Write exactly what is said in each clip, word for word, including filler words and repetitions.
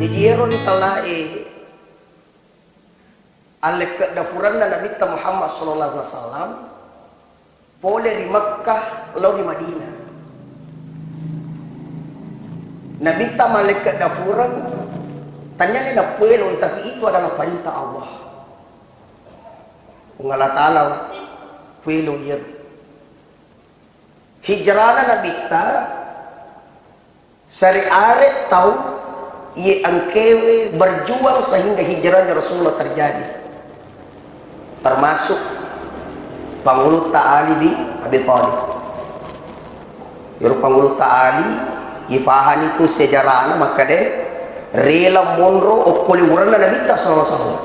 Iyaro ri talae allekkeddafuranna Nabitta Muhammad sallallahu alaihi wasallam pole ri Mekkah lao ri Madinah. Nabitta mallekkeddafureng, taniani nappuelo, tapi itu adalah perintah Allah. Puang Allah Ta'ala puelo iyaro. Hijrana Nabitta, sariare tau iye engkewe berjuang sehingga hijrahnya Rasulullah terjadi. Termasuk Pangulutta Ali bin Abi Thalib. Iyaro Pangulutta Ali, ifahani tu sejarahna makkeda rela monro okko liweranna Nabitta sallallahu alaihi wasallam.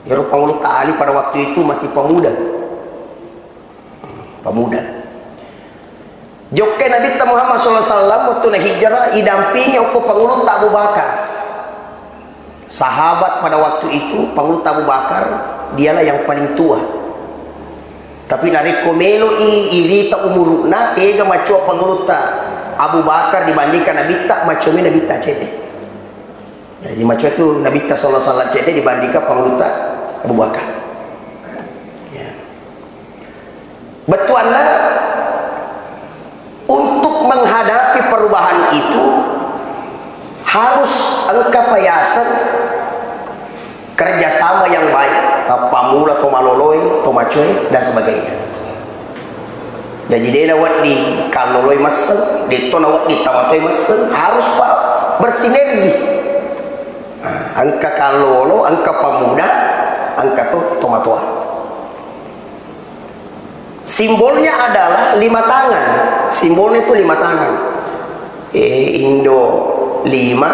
Iyaro Pangulutta Ali pada waktu itu masih pemuda. Pemuda. Jokke Nabitta Muhammad sallallahu alaihi wasallam wettunna hijrah, idampingi okko Pangulutta Abu Bakar. Sahabat pada waktu itu, Pangulutta Abu Bakar, dialah yang paling tua. Tapi narekko melo'i irita umuru'na, tega macoa Pangulutta Abu Bakar dibandingkan Nabitta, macoami Nabitta cedde. Jadi macoa tu Nabitta sallallahu alaihi wasallam cedde dibandingkan Pangulutta Abu Bakar. Ya. Bettuanna, untuk menghadapi perubahan itu harus engka payaseng kerjasama yang baik, pammula to maloloe, to macoe, dan sebagainya. Jadi dena wedding kalloloi messeng, detto na wedding tamatoe messeng, harus pa bersinergi. Nah, engka kallolo, engka pemuda, engka to tomatoa. Simbolnya adalah lima tangan. Simbolnya itu lima tangan. Eh, indo lima,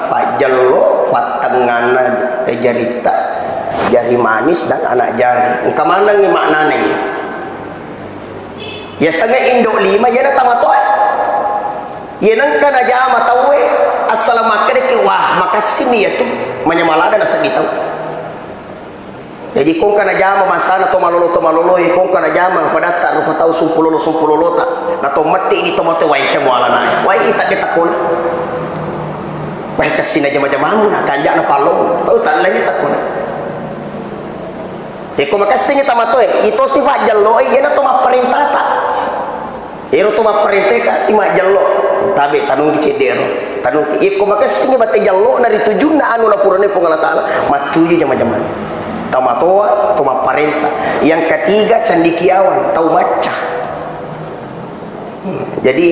fajjello, fattengnganna, eh, jaritta, jari manis, dan anak jari. Engka manengngi maknana ini. Yasengnge indo lima, iyana tamatoa. Iya nengka najama tauwe, assala makkedaki, wah, makessimi iyatu, manyamalada naseddi tau. Jaji kongka najama masana to malolo, to maloloe, kongka najama padatta rupa tau sumpulolo, sumpulolota, na to metti di to mate, wai te mualana, wai tadde takkona. Wai kessi najama-jamamu, na kanja'na pallo, tau tallanya takkona. Iko makessingi tamatoe, ito sifat jelloe, iyana to mapparentata. Ero to mapparenteka, imajjello. Tabe tanungki cedde ero. Tanungki. Iko makessingi bate jello na ritujunna anu napurane Puang Allah Ta'ala, mattuju jama-jamana. Tamatoa, to mapparenta. Yang ketiga, cendekiawan, tau macca. Hmm, jadi,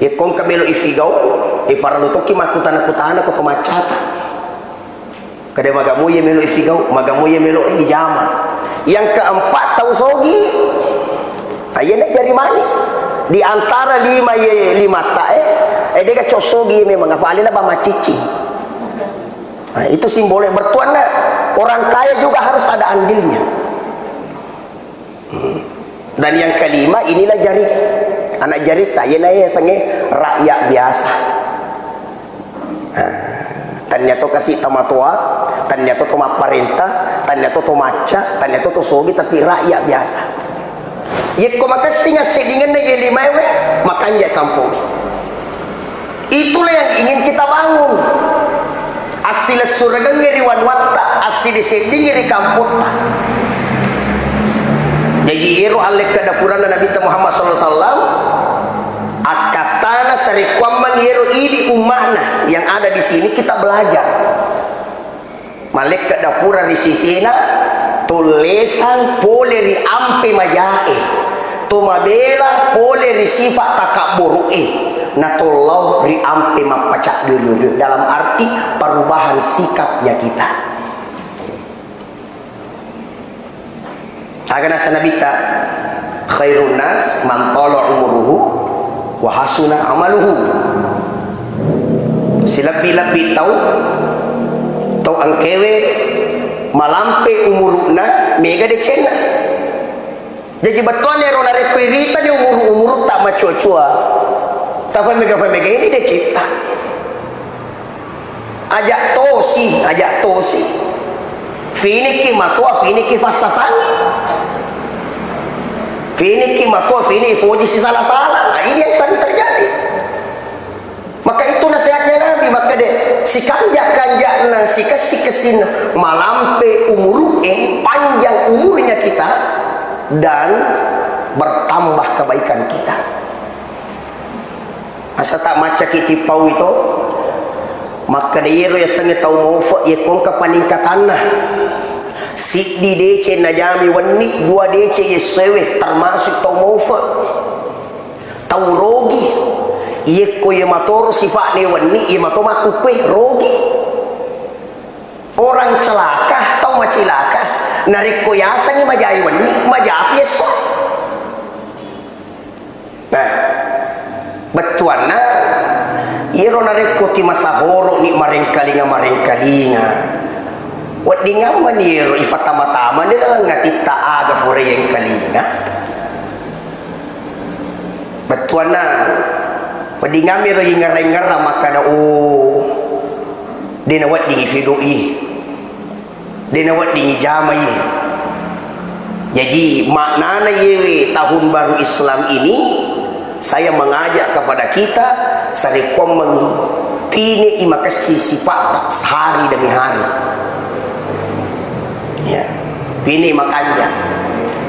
iko engka melo ifigau, ifarellu tokki makkutana-kutana ko to maccata. Kada magamu iya melo ifigau, magamu iya melo ijama. Yang keempat, tau sogi. Ayana jari manis. Di antara lima ye, lima ta, eh, eh, dega cok sogi memang, apa alena ba macici. Nah, itu simbolnya. Bertuanna, orang kaya juga harus ada andilnya. Dan yang kelima, inilah jari, anak jarita, iyana yasengnge rakyat biasa. Nah, tania to kasi tamatoa, tania to to mapparenta, tania to to macca, tania to to sogi, tapi rakyat biasa. Yekko makessing asseddingenna ye limaewe, makanja kampong. Itulah yang ingin kita bangun. Assilessurengengnge ri wanuatta, assidiseddingngi ri kampotta. Jaji, iyaro allekkeddafuranna Nabitta Muhammad sallallahu alaihi wasallam, akkattana sarekkuammeng iyaro idi umma'na yang ada di sini, kita belajar. Malekkeddafurang ri sisena, tollesang pole ri ampe majae, to mabela pole ri sifat takabburu'e, na tollau ri ampe mappacaddu-duddu, dalam arti perubahan sikapnya kita. Aga nasa Nabitta, "Khairun nas man tala umuruhu wa hasuna amaluhu." Silebbi-lebbi tau, tau engkewe malampe umuru'na, mega decenna. Jaji bettuanna ero narekko iritani umuru-umurutta macua-cua, tapamega-pamega ini decetta. Ajak tosi, ajak tosi. Finikki matoa, finikki fassasang. Finikki matoa, fini foji sisala-sala. Nah, ini yang sering terjadi. Maka itu nasihatnya Nabi, maka de, Sikanja-kanjana, sikessi-kessinna, malampe umuru'e, panjang umurnya kita, dan bertambah kebaikan kita. Asa tak macaki tippau itu, makkeda iyaro yasengnge tau mofe, yekko engka paningkatanna. Siddi deceng najami wenni, dua deceng yessoewe, termasuk tau mofe. Tau rogi, yekko yematoro sifa'ne wenni, yemato makkukkue, rogi. Orang celaka, tau macilaka, narekko yasengngi majai wenni, majapi esso. Nah, bettuanna, iyaro narekko ti masahoro ni marengkalinga-marengkalinga, weddingammani iyaro ipatama-tama de laleng atitta aga pura yengkalinga. Bettuanna, weddingammi ro ingerra-ingerra makkada, "Oh, de naweddingi fidoi, de naweddingi jamai." Jaji, maknana yewe tahun baru Islam ini, saya mengajak kepada kita, sarekkuammengi, pine i makessi sipatta sehari demi hari. Ya, pine makanja.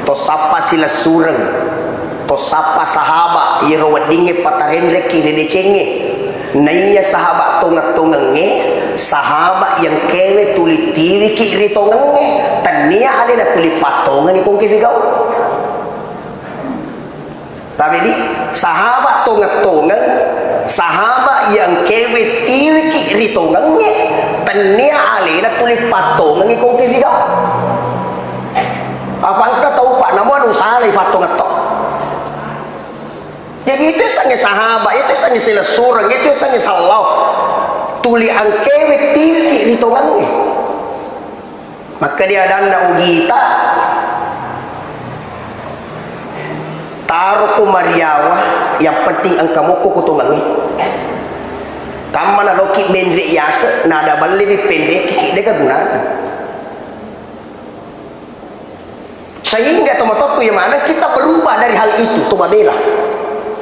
To sappa silessureng, to sappa sahaba, iyaro weddingnge patarenrekki ri decengnge. Naiya sahaba tongeng-tongengnge, sahaba yang kewe tuli tiwiki ri tongengnge, tennia alena tuli pattongengi kongke figau. Tapi di sahaba tongeng-tongeng, sahaba yang kewe tiwiki ri tongengnge, tennia alena tuli pattongengi kongke figau. Apa engka tau pak namu anu salai pattongeng to. Jadi itu sange sahaba, itu sange silessureng, itu sange sallau. Tuli angkewe tiwiki ri tongengnge. Makkeda adanna Ugita, taroko mariawa, yang penting engka mokko ko tongengnge. Kammana loki menre yase, nada ballewi penreki, dega gunana. Sehingga to matokku ya mana kita berubah dari hal itu, to mabela.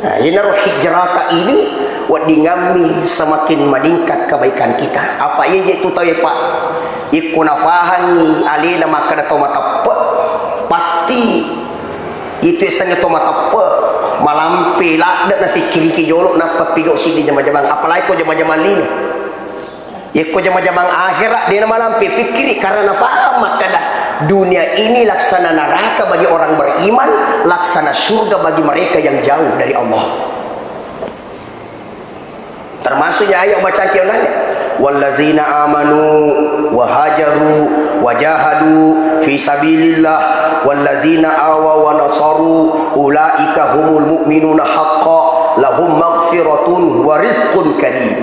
Nah, yenaro hijrata ini weddingammi semakin meningkat kebaikan kita. Apa iya je tu tau ya, Pak? Ikko nafahangi alena makkeda to mateppe, pasti itu esengnge to mateppe, malampe ladde nafikkiriki jolo nappa pigau siddi jama-jamang, apalagi ko jama-jamang lino. Yekko jama-jamang akhera, dena malampe pikkiri karena paham makkeda dunia ini laksana neraka bagi orang beriman, laksana surga bagi mereka yang jauh dari Allah. Termasuknya ayat bacaan kionanya, "Walladzina amanu wa hajaru wa jahadu fi sabilillah walladzina awa wa nasaru ulaika humul mu'minuna haqqa lahum maghfiratun wa rizqun karim."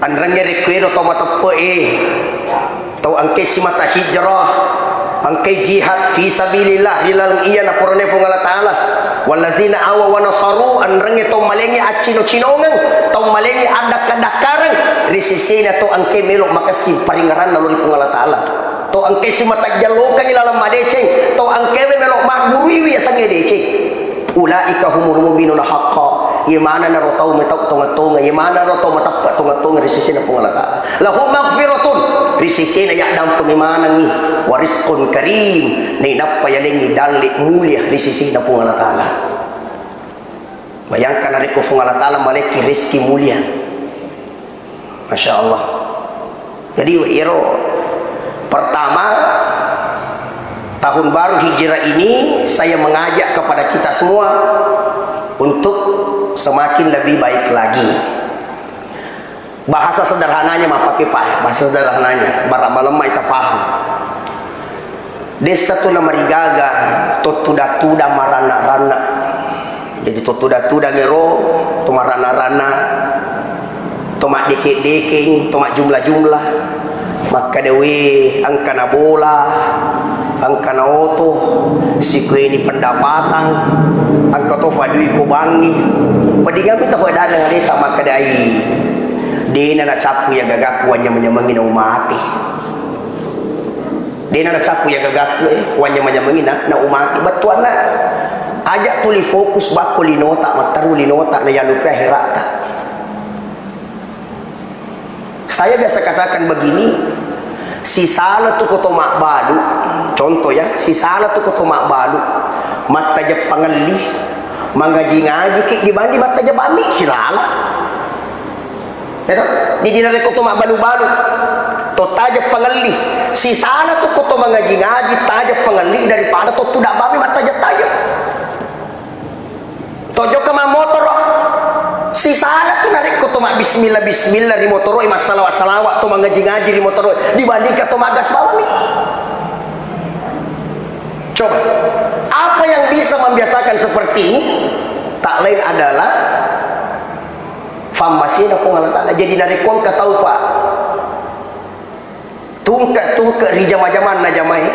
Anrengnge rekkuero tau mateppe'e, tau engkai simata hijrah, engkai jihad fi sabilillah ri laleng iya napurane Puang Allah Ta'ala. Walladzina awa wa nasaru, anrengnge tau malengngi accino-cinongeng, tau malengngi addakka-dakkareng ri sesena tau engkai melo makessing paringeranna lao ri Puang Allah Ta'ala. Tau engkai simata jallokengngi laleng madeceng, tau engkaiwe melo magguruiwi yasengnge deceng. Ulaika humul mu'minuna haqqa. Iye manenna ro tau metau tongeng-tongeng, iye manenna ro tau mateppe tongeng-tongeng ri sesena Puang Allah Ta'ala. Lahum maghfiratun, ri sesena yaddampengi manengngi, wa rizqun karim, nainappa yalengngi dalle mulia ri sesena Puang Allah Ta'ala. Bayangkan narekko Puang Allah Ta'ala malekki rezeki mulia. Masya Allah. Jadi, iyaro pertama, tahun baru hijrah ini saya mengajak kepada kita semua untuk semakin lebih baik lagi. Bahasa sederhananya mappake, Pak, bahasa sederhananya, bara malemma ita paham. Dessa tu namarigaga to tuda-tuda maranna-ranna. Jadi to tuda-tuda mero, to maranna-ranna, to maddeke-dekeng, to majjumlah-jumlah. Makkeda, "We, engkana bola, engkana oto, sikueni pendapatang, engka to fadui ko bangi." Weddingammi tapedaneng aleta makkeda, "Ai, dena nacappu iya gagaku, wanyameng-nyamengi naumate." Dena nacappu iya gagaku, eh, wanyameng-nyamengi na, naumate. Bettuanna, aja tuli fokus bakko linota, matteru linota, nayalupe akheratta. Saya biasa katakan begini, sisala tu ko to mabbalu, contoh ya, sisala tu ko to mabbalu, mattajeng pangelli, mangaji-ngaji ki dibanding mattajeng bammi, silala. Ya toh? Jadi narekko to mabbalu-balu, to tajeng pangelli, sisala tu ko to mangaji-ngaji, tajeng pangelli daripada to tudang bammi mattajeng-tajeng. To jokka mammotoro. Sisala tu narekko to mabbismillah-bismillah ri motoro e, massalawa-salawa to mangaji-ngaji ri motoro e, dibandingkan to maggas bawammi. Coba, apa yang bisa membiasakan seperti ini? Tak lain adalah fammasena Puang Allah Ta'ala. Jadi narekko engka tau, Pak, tungke-tungke ri jama-jamanna jamae,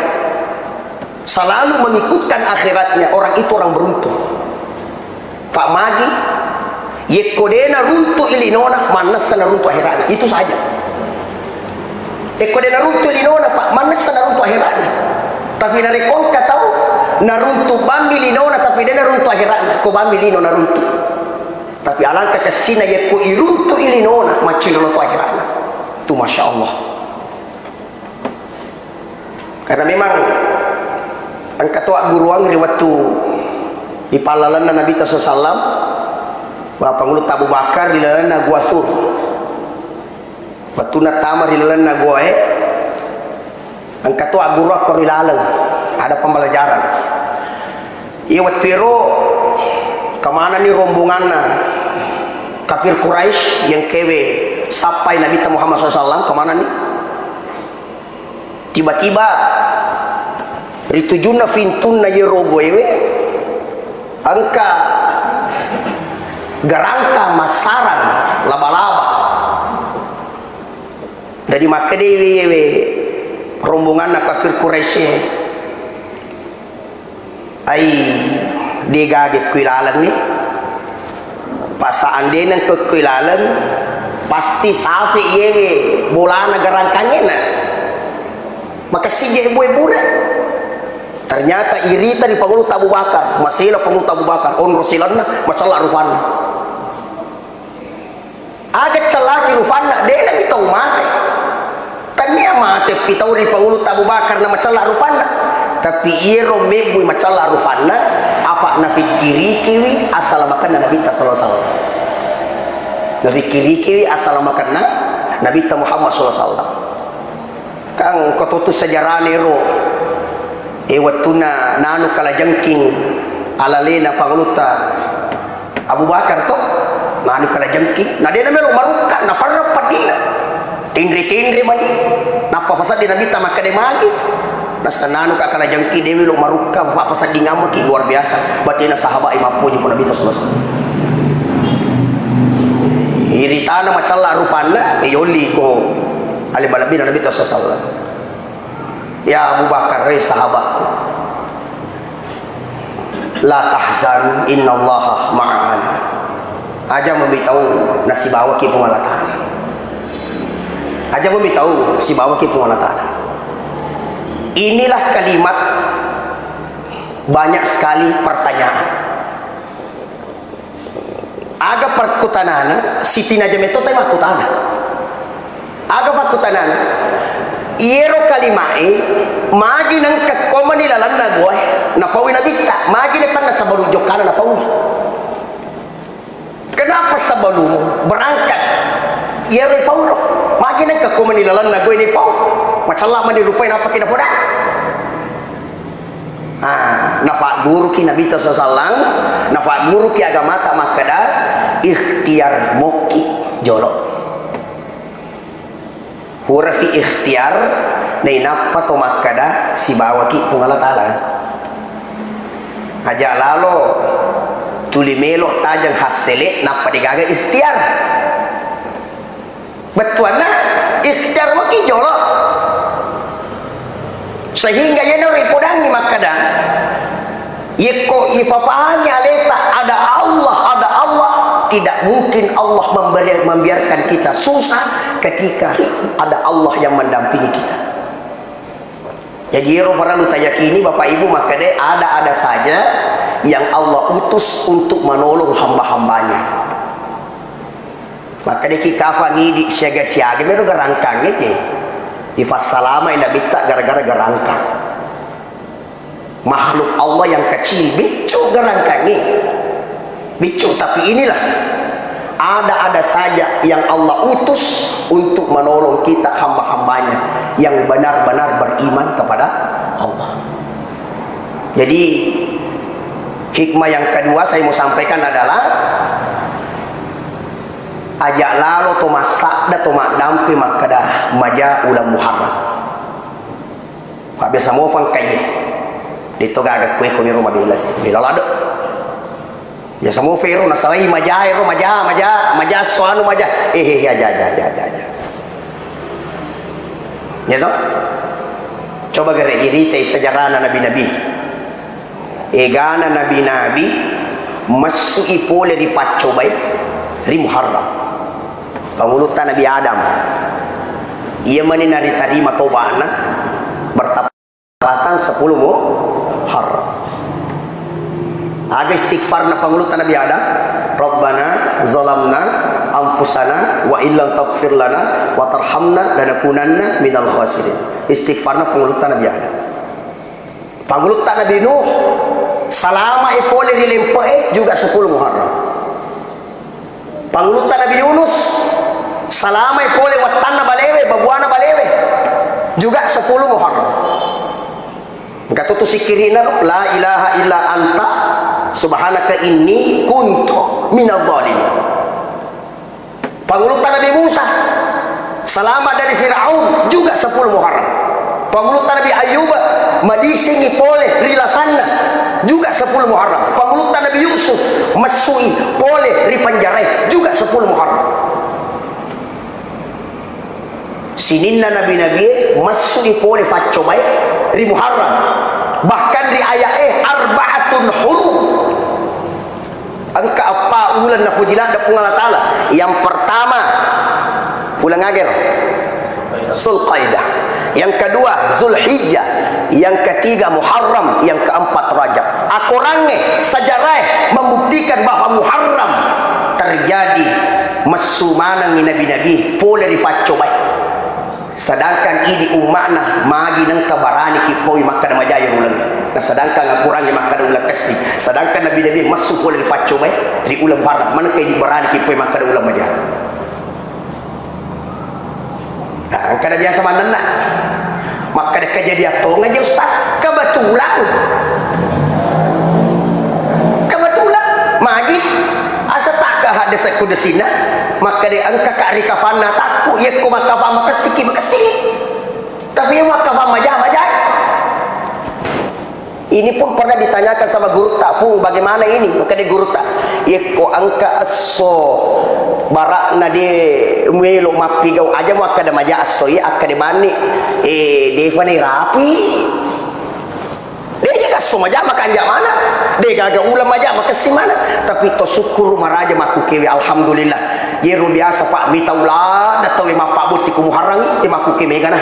selalu mengikutkan akhiratnya, orang itu orang beruntung. Pak, magi, yekko de naruntu i linona, mannessa naruntu akhiratna. Itu saja. Yekko de naruntu i linona, Pak, mannessa naruntu akhiratna. Tapi narekko engka tau naruntu bammi linona, tapi de naruntu akhiratna, ko bammi lino naruntu. Tapi alangkah kessina yekko iruntu i linona, macciro lo to akhiratna. Tu masya Allah. Karena memang engka to agguruang ri wettu ipallalenna Nabitta sallallahu alaihi wasallam, Pangulutta Abu Bakar ri lalenna Gua Tsur. Wettunna tama ri lalenna goae, engka to agguruang ko ri laleng, ada pembelajaran. Iya wettu ero kemanani rombonganna kafir Quraisy yang kewe sappai Nabitta Muhammad sallallahu alaihi wasallam, kemanani? Tiba-tiba ri tujunna fintunna yero goewe engka garangka massarang laba-laba. Jadi makkedai we rombonganna kafir Quraisy, ai, de gaga kui laleng ni. Pas seandainya engka kui laleng, pasti safe yewe bolana garangkangena. Makessing je bue bure. Ternyata irita di Pangulutta Abu Bakar, masela Pangulutta Abu Bakar, onro silanna, macella rupanna. Aga cellaki rupanna, de lagi tau mate. Tania mate pi tau ri Pangulutta Abu Bakar na macella rupanna. Tapi iyero mebbui macella rupanna, apa nafikkirikiwi assalamakenna Nabitta sallallahu alaihi wasallam. Nafikkirikiwi assalamakenna Nabitta Muhammad sallallahu alaihi wasallam. Kan ko totu sejarahna ero, e, wettunna nanu kalajengking alalena Pangulutta Abu Bakar to, nanu kalajengking, na de namelo marukka, nafarreng peddina. Tinri-tinri mani. Nappa pasedding Nabitta makkeda magi. Nasa nanu ka kalajengking, de melo marukka, pa pasedding ammaki, luar biasa. Batena sahabat e mappoji ko Nabitta sallallahu alaihi wasallam. Iritana macella rupanna, e, yolli ko ale malebbina Nabitta sallallahu alaihi wasallam. Ya Abu Bakar, eh, sahabatku, la tahzan, innallaha ma'ana. Aja memitau, nasibawaki Puang Allah Ta'ala. Aja memitau, sibawaki Puang Allah Ta'ala. Inilah kalimat banyak sekali pertanyaan. Aga pakkutanana, sitinaja metto tai makkutana. Aga pakkutanana, iyero kalimae, magi nengka komani lalenna goe, napaui Nabitta, magi netanna sebelum jokkana napaui. Kenapa sebelum berangkat? Iyero pauro, magi nengka komani lalenna goe ni pau. Macella mani rupai napaki napodang. Ah, nafagguruki Nabitta sallallahu alaihi wasallam, nafagguruki agamata makkeda, ikhtiar mokki jolo. Purafi ikhtiar, nainappa to makkeda sibawaki Puang Allah Ta'ala. Aja lalo tuli melo tajeng hassele, nappa degaga ikhtiar. Bettuanna, ikhtiar maki jolo. Sehingga iyanaro ipodangngi makkeda, yekko ipapahangi aleta ada Allah, ada Allah, tidak mungkin Allah memberi, membiarkan kita susah ketika ada Allah yang mendampingi kita. Jadi, ero perlu tayakini, Bapak Ibu, makkeda ada-ada saja yang Allah utus untuk menolong hamba-hambanya. Makkedaki kafang idi siaga-siaga mero garangkangnge te. Ifassalamai nabitta gara-gara garangkang. Makhluk Allah yang kecil, biccu garangkangnge. Biccu, tapi inilah ada-ada saja yang Allah utus untuk menolong kita hamba-hambanya yang benar-benar beriman kepada Allah. Jadi, hikmah yang kedua saya mau sampaikan adalah aja lalo to massadda to maddampe makkeda maja uleng Muharram. Pak biasa mopang kai. Detto gaga kue ko miro mabela sih. Bela lado. Biasa mo fero nasalai maja ero maja, maja, maja soanu maja. Eh, eh, aja, aja, aja, aja, aja. Ya toh? Coba gare cerita sejarahna nabi-nabi. Egana nabi-nabi massu'i pole ri paccobai ri Muharram. Pangulutta Nabi Adam. Iya mani naritarima tobana bertepatan sepuluh Muharram. Aga istighfarna pangulutta Nabi Adam? Rabbana zalamna anfusana wa illam taghfir lana wa tarhamna lanakunanna minal khasirin. Istighfarna pangulutta Nabi Adam. Pangulutta Nabi Nuh, salama'i pole ri lempe'e juga sepuluh Muharram. Pangulutta Nabi Yunus, salama'i pole wattanna balewe, babuana balewe, juga sepuluh Muharram. Engka tutu sikkiri'na ro, la ilaha illa anta subhanaka inni kuntu minadh dhalimin. Pangulutta Nabi Musa, selamat dari Firaun, juga sepuluh Muharram. Pangulutta Nabi Ayub, madisingi pole ri lasanna, juga sepuluh Muharram. Pangulutta Nabi Yusuf, messui pole ri penjarai, juga sepuluh Muharram. Sininna nabi-nabi messui pole paccobai ri Muharram. Bahkan ri ayat e, arbaatun hurum. Engka eppa uleng napuji ladde Puang Allah Ta'ala. Yang pertama, uleng agero? Zulqaidah. Yang kedua, Zulhijjah. Yang ketiga, Muharram. Yang keempat, Rajab. Akorangnge, sejarah membuktikan bahwa Muharram terjadi messu manengngi nabi-nabi pole ri paccobai. Sedangkan idi umma'na magi nengka barani ki poi makkeda majai uleng. Nah, sedangkan akurangi makkeda uleng kessi. Sedangkan nabi-nabi messu pole ri paccobai ri uleng Muharram. Manengka idi barani ki poi makkeda uleng majai. Nah, engkana biasa manenna. Makkeda kejadian tonga je Ustaz. Kebetulan. Kebetulan. Magi. Asa takka hadde sekku desina. Makkeda engka ka ri kafanna takku. Yekko makkafang makessiki, makessiki. Tapi iya makkafang maja, majai. Ini pun pernah ditanyakan sama gurutta, "Pung, bagaimana ini?" Makkeda gurutta, "Yekko engka esso bara'na de muelo mappigau aja makkeda maja esso iya, akkeda banni, eh, defa ni rapi. De jaga esso maja makanja mana? De gaga uleng maja makessing mana?" Tapi to sukkuru maraja makkukewe, alhamdulillah. Yero biasa, Pak, mitau ladde tau e mappabotting ko Muharram, e makkuke megana.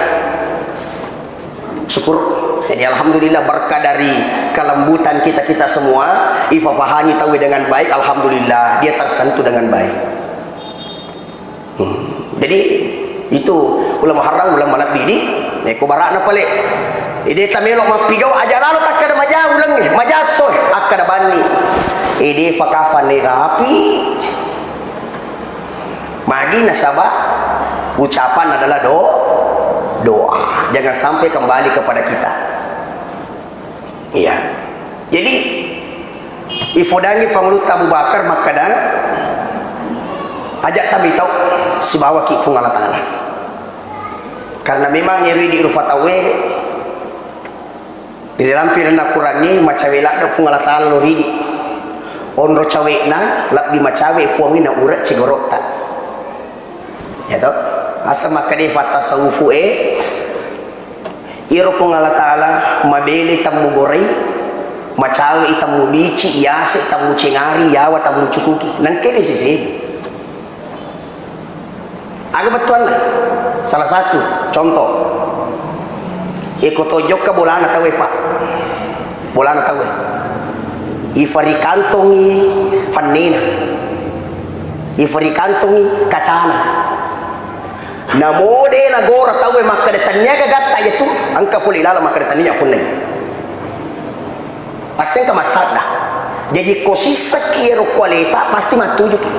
Syukur. Jadi, alhamdulillah, berkah dari kelembutan kita-kita semua, ifapahami tauwe dengan baik, alhamdulillah, dia tersentuh dengan baik. Hmm. Jadi, itu uleng Muharram, uleng malebbi di, eh, ko bara'na pale. Ede tamelo mappigau, aja lalo takkada maja uleng, maja esso, akkada banni. Ede pakafan ni rapi. Magi nasaba ucapan adalah do-, doa. Jangan sampai kembali kepada kita. Iya. Jadi, ifodangi Pangulutta Abu Bakar makkada, "Aja tamitau sibawaki Puang Allah Ta'ala." Karena memang ero idi rufa tauwe, ri dalam pirenna Kurangnge, macawe ladde Puang Allah Ta'ala lo ridi. Onro cawe'na, lebbi macawe Puangnge na ure cigoro'ta. Ya to? Asa makkeda patasawufu e, iro Puang Allah Ta'ala mabele temmu gorei, macawe i temmu bici, yase temmu cengari, yawa temmu cukuki. Nengkene sese. Aga bettuanna? Salah satu contoh. Eko to jokka bolana tauwe, Pak. Bolana tauwe. Ifarikantongi fannena. Ifarikantongi kacana. Namo de nagora tauwe makkeda tennia gagatta iyatu, engka pole ilala makkeda tennia punnai. Pasti engka massadda. Jaji ko sissakki iyaro kualeta, pasti mattujuki.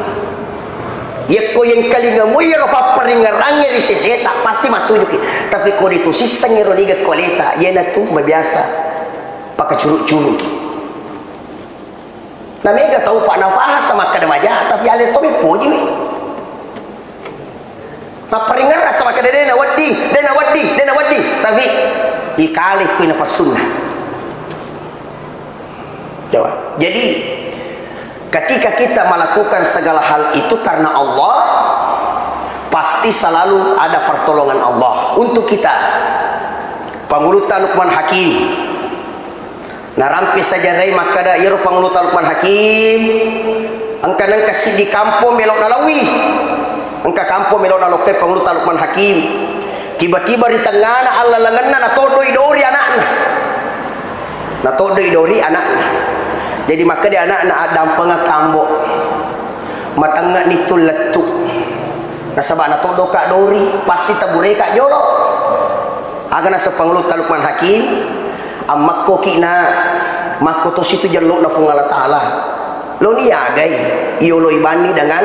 Yekko yengkalinga moi iyaro papparingngerangnge ri seseta, pasti mattujuki. Tapi ko ritu sissengngi ro niga kualeta, iyanatu mabiasa pakacuru-curuki. Na mega tau, Pak, nafahasa makkeda maja, tapi ale to meppojiwi. Mapparingerrasa makkeda de nawedding, de nawedding, de nawedding, tapi ikale kui nafassunna. Coba. Jadi, ketika kita melakukan segala hal itu karena Allah, pasti selalu ada pertolongan Allah untuk kita. Pangulutta Luqman Hakim. Narampe sajarai makkeda, iyaro Pangulutta Luqman Hakim, engka nengka siddi kampong melo nalaui. Engka kampong melo nalokkai Pangulutta Luqman Hakim. Tiba-tiba ri tengngana allalengenna natoddoi dori anakna. Natoddoi dori anakna. Jadi makkeda anakna, addampengakka ambo. Matengngeni tu lettu. Nasaba natoddoka dori, pasti tabureka jolo. Aga naseng Pangulutta Luqman Hakim, ammakkoki na makko tosi tu jellokna Puang Allah Ta'ala. Lo niagai, iyoloi banni dengan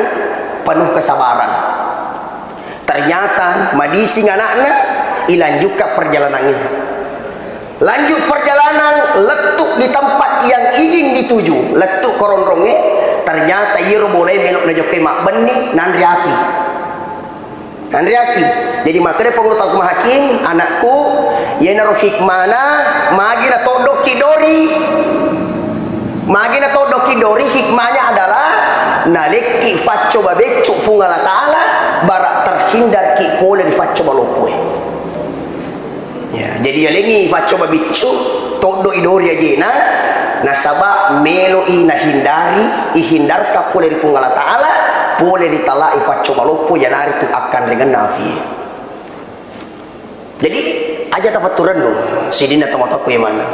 penuh kesabaran. Ternyata madising anakna, ilanjukka perjalanannya. Lanjut perjalanan, lettu di tempat yang ingin dituju, lettu koronrongnge, ternyata iyaro bolae melo najokkai mabbenni, nanre api. Nanre api. Jadi makkeda Pangulutta Luqman Hakim, anakku, iyanaro hikmana, magi natoddokki dori. Magi natoddokki dori, hikmahnya adalah nalekki faccoba beccu Puang Allah Ta'ala, bara terhindarki pole ri faccoba loppoe. Ya, jadi yalengngi faccoba biccu, toddoi dori ajena, nasaba meloi nahindari, ihindarka pole ri Puang Allah Ta'ala, pole ri talai faccoba loppo, iyanaritu akkanrengenna afie. Jadi, aja tapatturennu, sidinna tomatoakku imanna.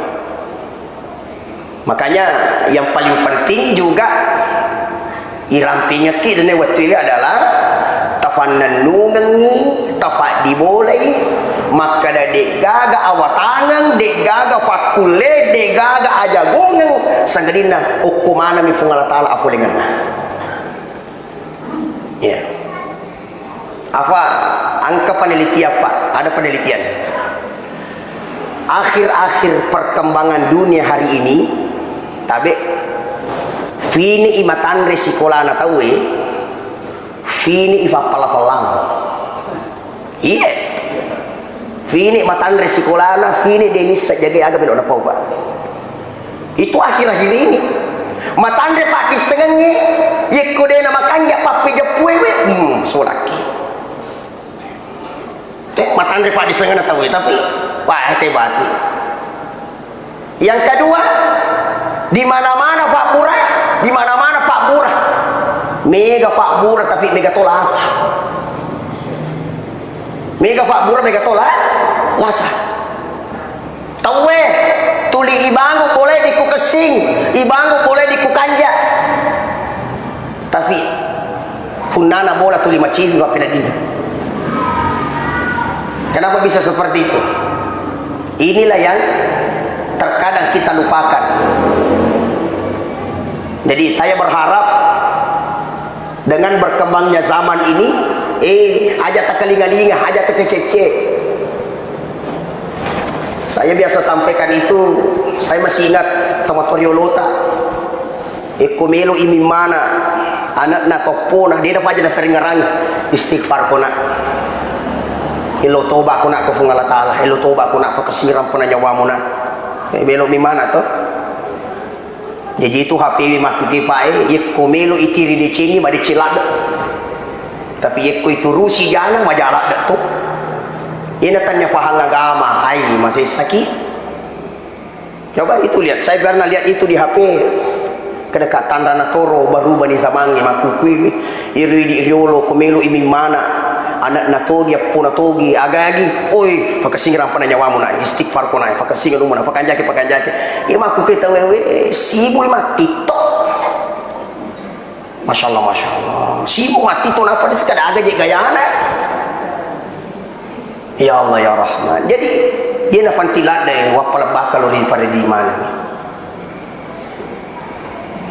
Makanya, yang paling penting juga, irampingekki dene wettuewe adalah tafannennungengngi, tafaddibolai, makkeda de'gaga awatangeng, de'gaga fakkulle, de'gaga ajagongeng, sangadinna okko manami Puang Allah Ta'ala apolengenna. Ya. Apa? Engka penelitian, Pak. Ada penelitian. Akhir-akhir perkembangan dunia hari ini, tabe, fini i matanre sikolana tauwe, fini i fappala-palang. Iya. Fini matanre sikolana, fini de nissa jagai aga melo napau, Pak. Itu akhir-akhir ini. Matanre paddissengengnge, yekko de namakanja pappejeppue we, hmm, solaki. Te, matanre paddissengenna tauwe, tapi, wah, te bati. Yang kedua, di mana-mana pabbura, di mana-mana pabbura. Mega pabbura, tapi mega to lasa. Mega pabbura, mega to la-, lasa. Tauwe, tuli ibangu pole di ku kessing, ibangu pole di ku kanja. Tapi punnana bola tuli maciwi mappeneddinna. Kenapa bisa seperti itu? Inilah yang terkadang kita lupakan. Jadi saya berharap dengan berkembangnya zaman ini, eh, aja takalinga-linga, aja takecece. Saya biasa sampaikan itu, saya masih ingat tomatoa riolota. Ekko melo imimmana, anakna toppona, de napaja naferengngerang, istighfar kona. Elo toba kona ke Puang Allah Ta'ala, elo toba kona, pakessirang pona nyawamuna. Eh, melo mimmana to. Jaji itu H P-we makkuke, Pak, e, yekko melo itiri decengi, madeceng ladde. Tapi yekko iturusi jana, maja ladde to. Iyena tania pahang agama, ai, masessaki. Coba itu lihat, saya pernah lihat itu di H P. Kada ka tanra natoro, barubani zamangnge, makkukui. Iro idi riolo, ko melo imimmana, anakna togi, appona togi, aga-agi, oi, pakessingeng rampana nyawamuna, istighfar kona, pakessingeng umuna, pakanjaki, pakanjaki. Iya makkukui tauwe, sibui matti to. Masya Allah, Masya Allah. Sibuk mati tu napa di sekada aga je gayana. Ya Allah, ya Rahman. Jadi, dia na fantiladde wappala bakal ri fare di mana.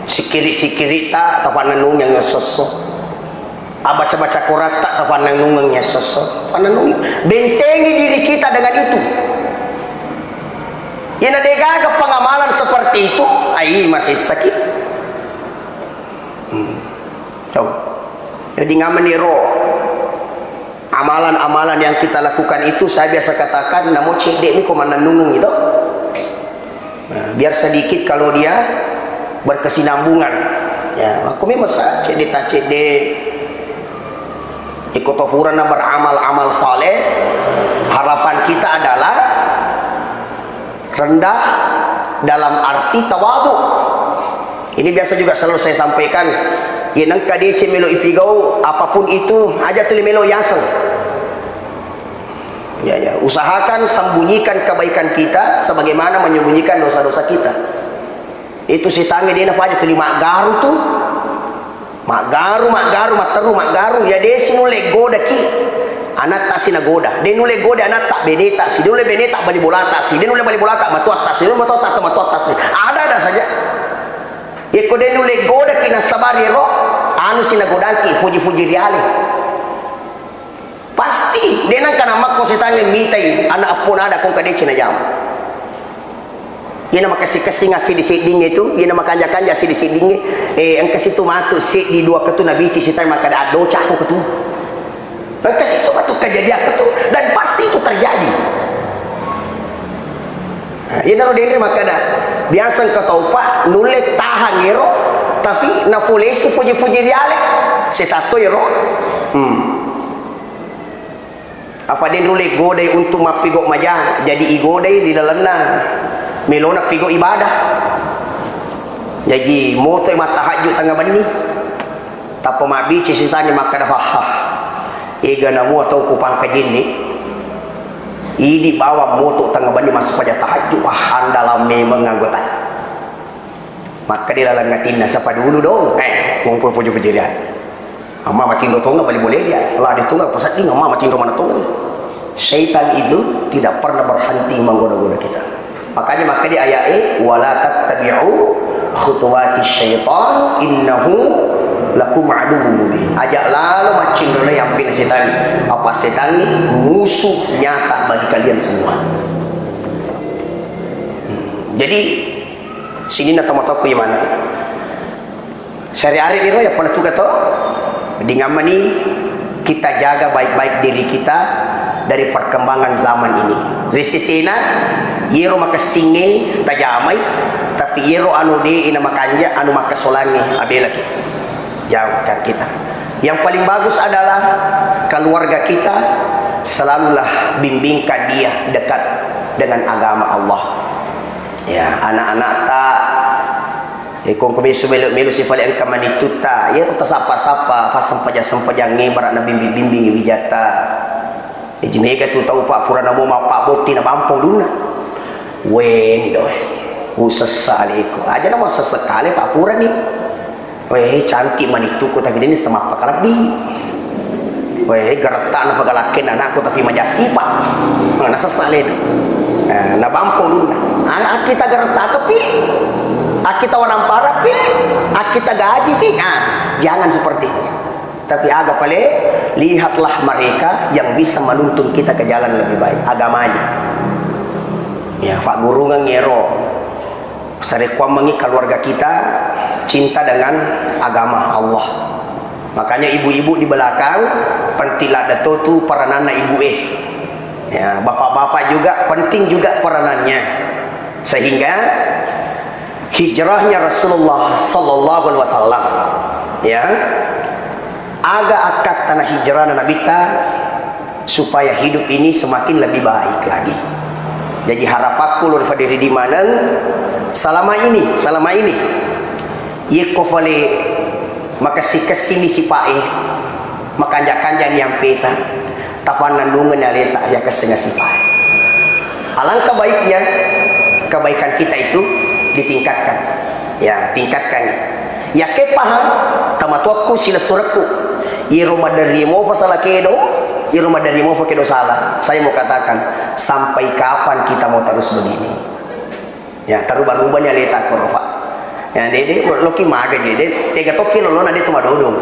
Sikiri-sikiri ta, tapannanungeng esso-esso. Abaca-baca Qur'an ta, tapannanungeng esso-esso. Pannanungeng. Bentengi diri kita dengan itu. Yena degaga pengamalan seperti itu, ai masessaki. Hmm. Tahu. Jadi ngamani ro. Amalan-amalan yang kita lakukan itu, saya biasa katakan, namo cedde mi ko mannennungeng itu. Nah, biar sedikit kalau dia berkesinambungan. Ya, aku memang sa-, cedde ta cedde. Iko to purana beramal-amal saleh, harapan kita adalah rendah dalam arti tawadu. Ini biasa juga selalu saya sampaikan. Ye nengka deceng melo ipigau, apapun itu, aja tuli melo yaseng. Ya, ya. Usahakan sembunyikan kebaikan kita sebagaimana menyembunyikan dosa-dosa kita. Itu setangnge dena paja tuli maggaru tu. Maggaru, maggaru, matteru, maggaru. Ya desi nulle godaki. Anatta si nagoda. De nulle goda anatta, beneta si. De nulle beneta, bali bolata si. De nulle bali bolata, matuatta si. De nulle matuatta, matuatta si. Ada-ada saja. Yekko de nulle godaki nasabari ro, anu si nagodaki, puji-puji riale. Pasti, de nengka namakko setangnge mitai anak eppona ada kongka deceng najama. Iyana makessing-kessing assiddi-siddingnge tu, iyana makanja-kanja assiddi-siddingnge, eh, engka situ matu seddi dua ketu nabici sitang makkada addoca ko ketu. Engka situ matu kejadian ketu, dan pasti itu terjadi. Nah, iyana ro denre makkada, biasa engka tau pa nulle tahang ero, tapi napolesi puji-puji riale, setatto ero. Hmm. Apa de nulle godai untuk mappigo maja, jadi igodai ri lalenna melona pigo ibadah. Jaji moto mattahajju tengnga benni. Tappa mabbici sitangnge makkada, "Haha, ega namua tau ku pangkajenne. Idi bawang moto tengnga benni massepaja tahajju, wah, andalang memeng anggota." Makkeda laleng atinna, "Sapa dulu dong?" Eh, mumpung puji-puji dia. Amma matinro tonga bali boleh dia. Lah ditunga pesedding amma matinro mana tonga. Syaitan itu tidak pernah berhenti menggoda-goda kita. Makanya makkeda ayat e, "Wala tattabi'u khutuwati syaitan innahu lakum aduwwun mubin." Aja lalo maccinrona yang pin setan. Apa setan ini musuh nyata bagi kalian semua. Hmm. Jadi, sininna tomatoakku imanna. Sehari-hari iro ya pala tuga to, dingammani kita jaga baik-baik diri kita dari perkembangan zaman ini. Ri sesena, iyero makessingnge tajamai, tapi iyero anu de ina makanja, anu makkesolangnge abelaki. Jauhkan kita. Yang paling bagus adalah keluarga kita selalulah bimbingkan dia dekat dengan agama Allah. Ya, anak-anak ta, eh, kongko mesu melo-, melo sifale engka manitutta, iyero tasappa-sappa, passempajang-sempajangnge, bara'na bimbing-bimbingi wijatta. Jaji mega tu tau pa purana mo mappabotti na bampo ulunna. Wendo, eh. Usessa aleko. Aja na masessa kale pa purani. Weh, cantik manittuku tapi deni semappa kalebbi. Weh, geretta na pagalakken anakku tapi majasipa. Nah, nasessa alena. Nah, na bampo ulunna. Ah, kita geretta kepi. Ah, kita wanamparappi. Ah, kita gaji pi. Ah, jangan seperti itu. Tapi aga pale, lihatlah mereka yang bisa menuntun kita ke jalan lebih baik, agamanya. Ya, paggurungeng ero. Sarekkuammengi keluarga kita cinta dengan agama Allah. Makanya ibu-ibu di belakang penting ladde to tu perananna ibu e. Ya, bapak-bapak juga penting juga peranannya. Sehingga hijrahnya Rasulullah sallallahu alaihi wasallam, ya, aga akkattana hijrahna Nabitta supaya hidup ini semakin lebih baik lagi. Jadi harapanku lur fadiri di maneng selama ini, selama ini, yekko fale makessi-kessini sipae, makanja-kanjani ampeta, tapannennungeng aleta yakessenga sipae. Alangkah baiknya kebaikan kita itu ditingkatkan. Ya, tingkatkan. Yakke paham, tamatuakku silessurekku. Iyero maderri mofa sala kedo, iyero maderri mofa kedo sala. Saya mau katakan, sampai kapan kita mau terus begini? Ya, taruba-rubani aleta koro, Pak. Ya, dede, loki maga je, de, tega tokki lolona de tu madodong.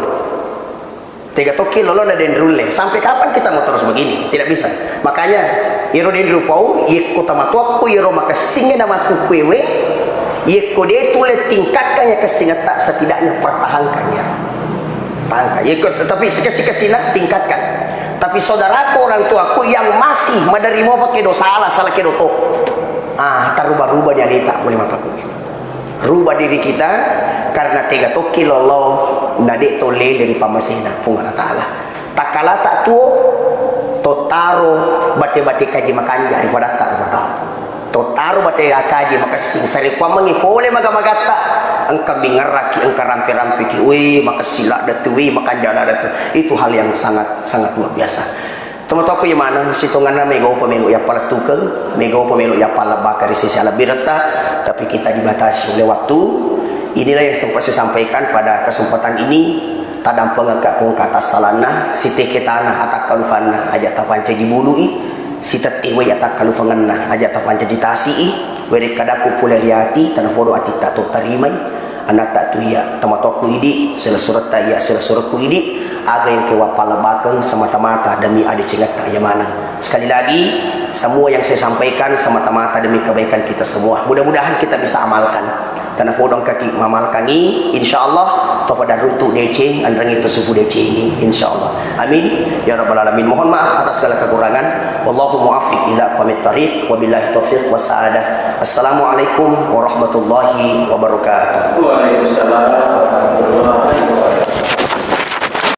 Tega tokki lolona de nrulle. Sampai kapan kita mau terus begini? Tidak bisa. Makanya, iyero de nrupau, yekko tamatuakku, iyero makessingnge na makkukkuewe, yekko de tule tingkatkan ya kessingetta, setidaknya pertahankan ya. Tangka. Yekko, tapi sekessi-kessina tingkatkan. Tapi saudaraku, orang tuaku yang masih maderri mofa kedo sala, sala kedo to. Ah, taruba-rubani aleta, boleh mapakku. Rubah diri kita karena tega tokki lolo na de to lele ri pammasena Puang Allah Ta'ala. Takkalata tuo, tottaro bate-bate kaji makanja ri padatta rumah tangga. Tottaro bate kaji makessing, sarekkuammengngi pole maga-magatta, engka mingerraki, engka rampe-rampeki, weh, makessing ladde tu, weh, makanja ladde tu. Itu hal yang sangat, sangat luar biasa. Tomatoakku iya maneng, sitongenna mega upa melo yappalettukeng, mega upa melo yappallebbakeng ri sisi alebbiretta, tapi kita dibatasi oleh waktu. Inilah yang sempat saya sampaikan pada kesempatan ini. Tadampengekka ko engka tassalanna, siteke tana atakkalufanna aja tapancaji bului, sitette wai atakkalufangenna aja tapancaji tasi'i, werekkadakku pole ri ati, tanapodo atitta to tarimai. Anatta tu iya, tomatoakku idi, silessuretta iya, silessurekku idi, aga yang kewa pallebakeng semata-mata demi adecengetta iya maneng. Sekali lagi, semua yang saya sampaikan semata-mata demi kebaikan kita semua. Mudah-mudahan kita bisa amalkan. Tanapodo engkaki mamalkangi, insyaallah, to pada runtu deceng, anrengi to supu decengi, insyaallah. Amin. Ya Rabbal Alamin. Mohon maaf atas segala kekurangan. Wallahu muwaffiq ila aqwamit thariq. Wabillahi taufiq wassa'adah. Assalamualaikum warahmatullahi wabarakatuh. Waalaikumsalam warahmatullahi wabarakatuh.